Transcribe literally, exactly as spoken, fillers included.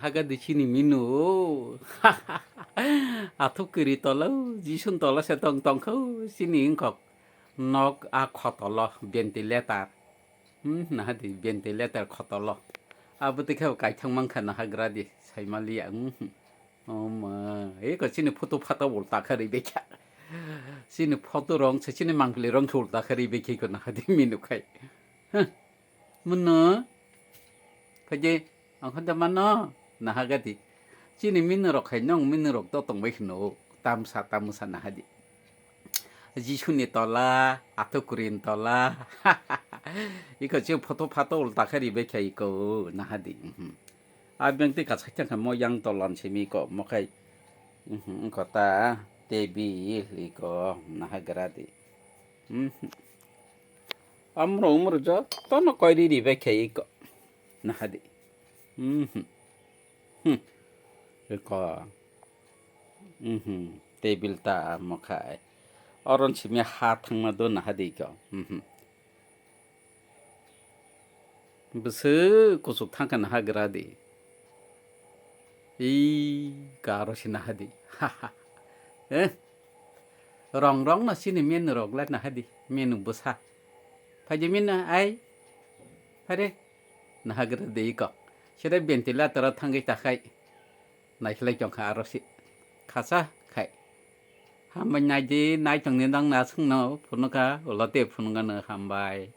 Aga di chini minu. Athuk kiri tolo, jisun tolo se tong tong kho, chini wngkok. Nok a khotolo, ventilator. Hmm, naha di ventilator khotolo. Abo tei khe kaithang mankha naha gra di, saimaliya. Hmm. Oma, eko chini photo phato ulta khe ri bekha. Chini photo rong se chini mangpili rong khe ulta khe ri bekha ko naha di minu khai. Huh. Muno. Phaje, ang khan da mano. Naha gadi. Chini minu rok khai nong minu rok to tongbai khno. Tamsa, tamsa naha di. Jisuni tola, athukuri ni tola. Iko chini photo phato ulta khe ri bekha iko naha di. Mhm. A beng tei kasak chang kha mo yang tolan simi ko mo khai. Mhm, ko ta tebil iko naha gra di. Mhm. Amro umro jotono koiri ribai khe iko. Naha di. Mhm. Hmm. Iko. Mhm. Tebil ta mo khai. Oron simi ha thangma do naha di iko. Mhm. Bwswk kuchuk thangkha naha gra di. Ii, karo se naha di. Eh? Rong rong no chini menu rok lai naha di. Menu bwsa. Phaidi menu ai. Phare. Naha gra di iko. Sere ventilator o thangwi takhai. Naikhlai tongkha aro se. Khasa khai. Hambai naidi, nai tongni nang na sungno phunukha, ulo te phunukha no hambai.